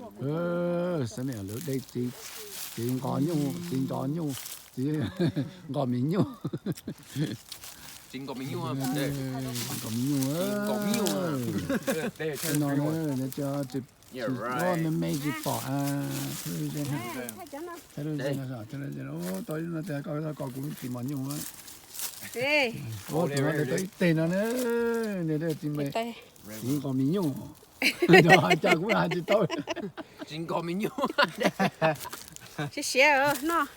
Xab niam lawv de txiv, txiv nqos nyuj, txiv nqos nyuj, txiv nqos mis nyuj. Txiv nqos mis nyuj, nqos mis nyuj, nqos mis nyuj. No, tsis, me me tsis pom, thaij lub ze, thaij lub ze no, thaij lub ze no, tau ib no tias koj, koj kuv txiv mos nyuj. Tus no tau ib teg no na, nws txiv nqos mis nyuj. Cov hais cas kuv hais tsis tau. Txiv nqos mis nyuj. Siav siav noj.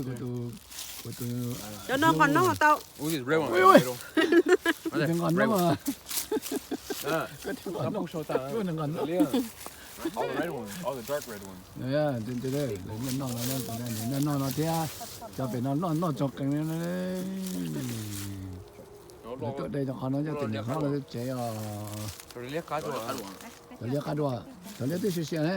Kuv tus, kuv tus, cov no nqos noob tau. Tus nqos noob, koj tus nqos noob, nqos noob. Lawv noj no, noj no thiab, cov pem no noj, noj tsoom qees. Lawv tuaj de cov qhov no coj tim niam hlob lawv tsev os. Cov liab qab dua, cov liab twb siav siav na.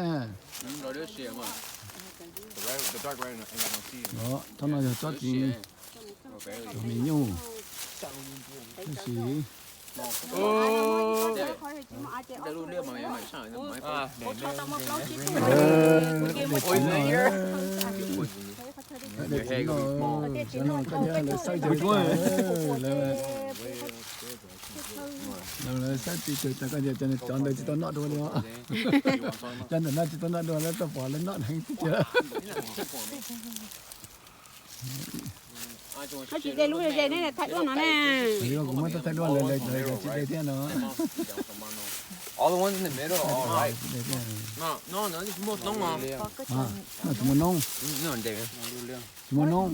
Tsob no yog tsob txiv, cov mis nyuj, tab sis lawv xawb tsis tau, cov ntawd tsis tau noj dua li os. Cov ntawm no tsis tau noj dua, lawv tau pom lawv noj heev tiag. Koj tsis de lub ze ne, thaij duab no ne. Kuv muab thaij duab lawv, lawv tsis de thiab no. Tsis muaj noob, tsis muaj noob.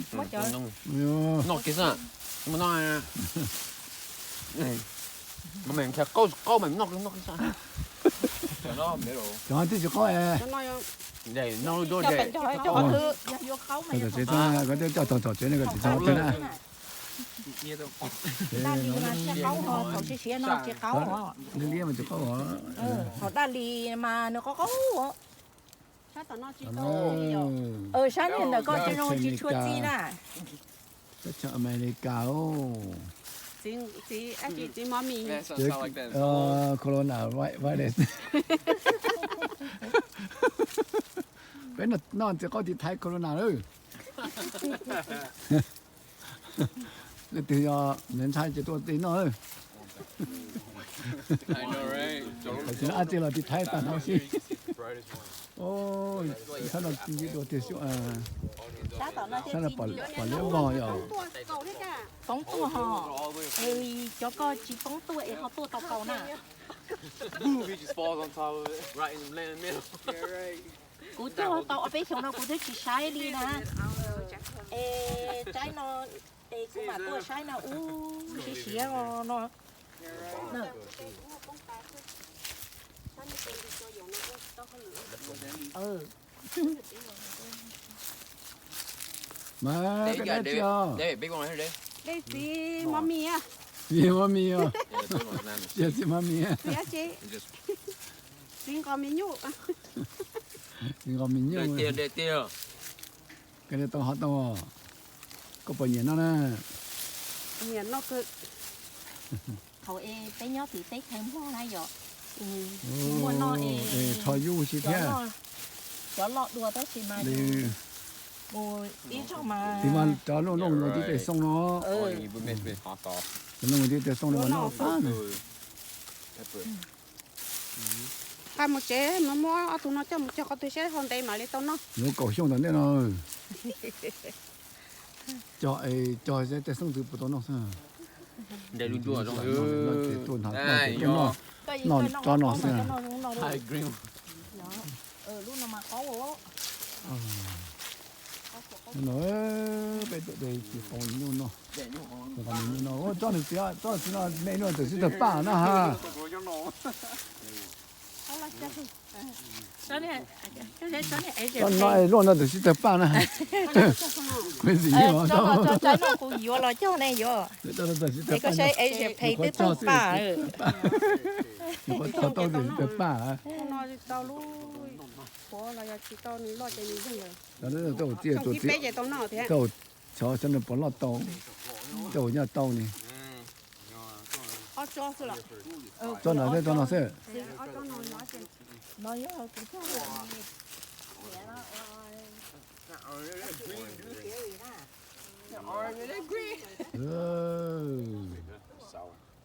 Noj kiag xwb, tsis muaj noob. Qaub qaub mas noj kiag xwb. Cov twb tsis qaub es. Tom tsev, koj twb coj tom tsev ne, koj tsis txhob na. Daj li mas tsis qaub, thaum siav siav no tsis qaub os. Liab liab mas tsis qaub os. Thaum daj li mas nws qaub qaub os. Sab niag ntawm koj tsis zoo tsis tshua txi na. Teb chaws Amelikas, txiv mov mis, corona virus. Peb noj txiv qaub tiv thaiv corona lawm. Leej twg yog ntshai ces tuaj tiv noj. Tsis no ab tsi los tiv thaiv tag nrho xwb. Sab no ntxim dua tiag xwb. Sab no pom liab vog yom. Poob tuaj ho, es cov ko tsis poob tuaj es ho tuaj tau kaus na. Kuv cog tau ob peb xyoos no kuv twb tsis saib li na. Es tsaib no, es kuv mam tuaj saib no ub siav siav no. Mas koj dab tsi os? Txiv mov mis, txiv mov mis, txiv mov mis. Txiv nqos mis nyuj. Txiv nqos mis nyuj. Koj tau ho tau, koj puas nyiam noj na? Nyiam noj kawg. Thaum es peb nyob tim teb chaws Nplog na yom, tsis muaj noj es rho yub si thiab. Cov loj dua tab sis mas mus ib zaug mas tiv mas cov loj loj mus tib tes xoo no. Cov loj mus tib tes xoo no mas noj tag. Nqa mus tsev, muab ob tug no coj mus cog qhov twg seb ho ntev mam li tau noj. Yuav kaum xyoo tom ntej no. Cog es cog seb tej xeeb ntxwv puas tau noj xwb. Noj tsob no xwb. No peb tuaj de tsis tau nyuj no. Nyuj no tsob nws txiv, tsob txiv no me no tam sim tawg paj na ha. Tsob no luaj no tam sim tawg paj na. Kuv tsis nyuj tsob no, kuv yuav los cog ne yuav. Tam sim tawg paj, phem twb tawg paj. Nyuam qhuav cog tau tam sim tawg paj. Tau txiv, tau txiv, tau xyov xyov nws puas loj tau, tau nyuj tau ne. Tso no xwb, tso no xwb.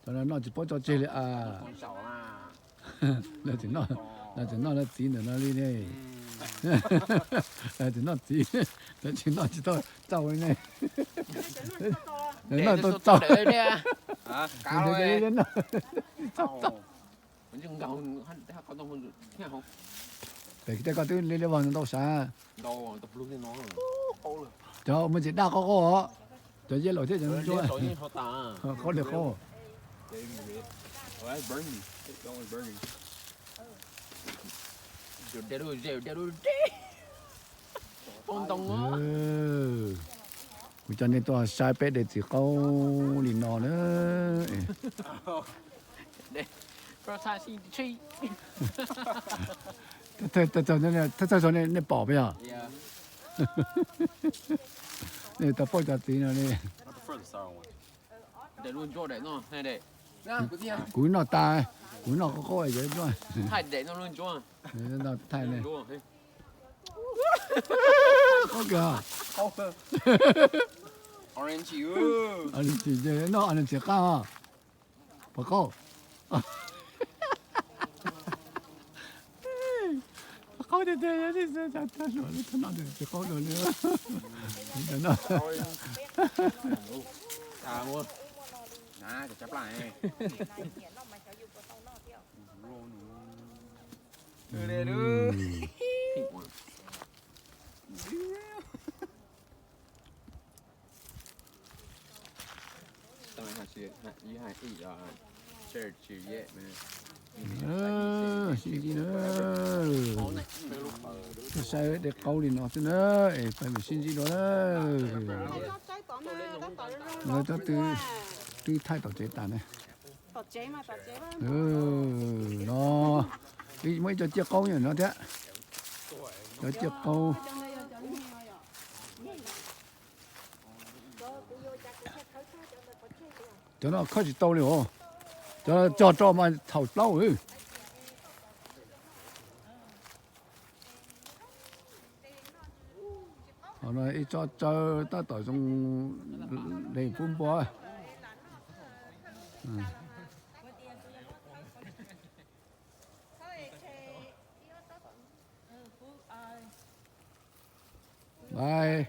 Cov no noj tsis paub tso tseg li a. Lawv tseem noj, lawv tseem noj lawv txiv ntawm no li ne. Lawv tseem noj txiv, lawv tseem noj tsis tau tsau li ne. Lawv noj tau tsau. Noj tsis tau tsau. Pem tej ko twb liab liab vog ntau sav. Cov muaj ntsis daj qaub qaub os. Cov yellow thiab cov ntsuab. Qaub li qaub. Kuv coj nej tuaj saib peb de txiv qaub li no na. Thawj thawj nej pom peb yog? Nej tau paub cov txiv no li. Kuv noj tas, kuv noj qaub qaub yog thaij ne. Qaub kawg. Noj orange qab os. Pom qaub. Qaub tiag tiag, tsis qaub dua li. Sib ntsib na. Tuaj saib de qaub li no xwb na, es peb mam sib ntsib dua na. Tab twb thaij tom tsev tas ne. No, muaj ib co ciaj qaub no thiab. Cov ciaj qaub. Cov no khawb tsis tau li os. Cov no cog rau mas thaum plaub. Ib tsob tsawb tab tom zoo li pub npua. Bye.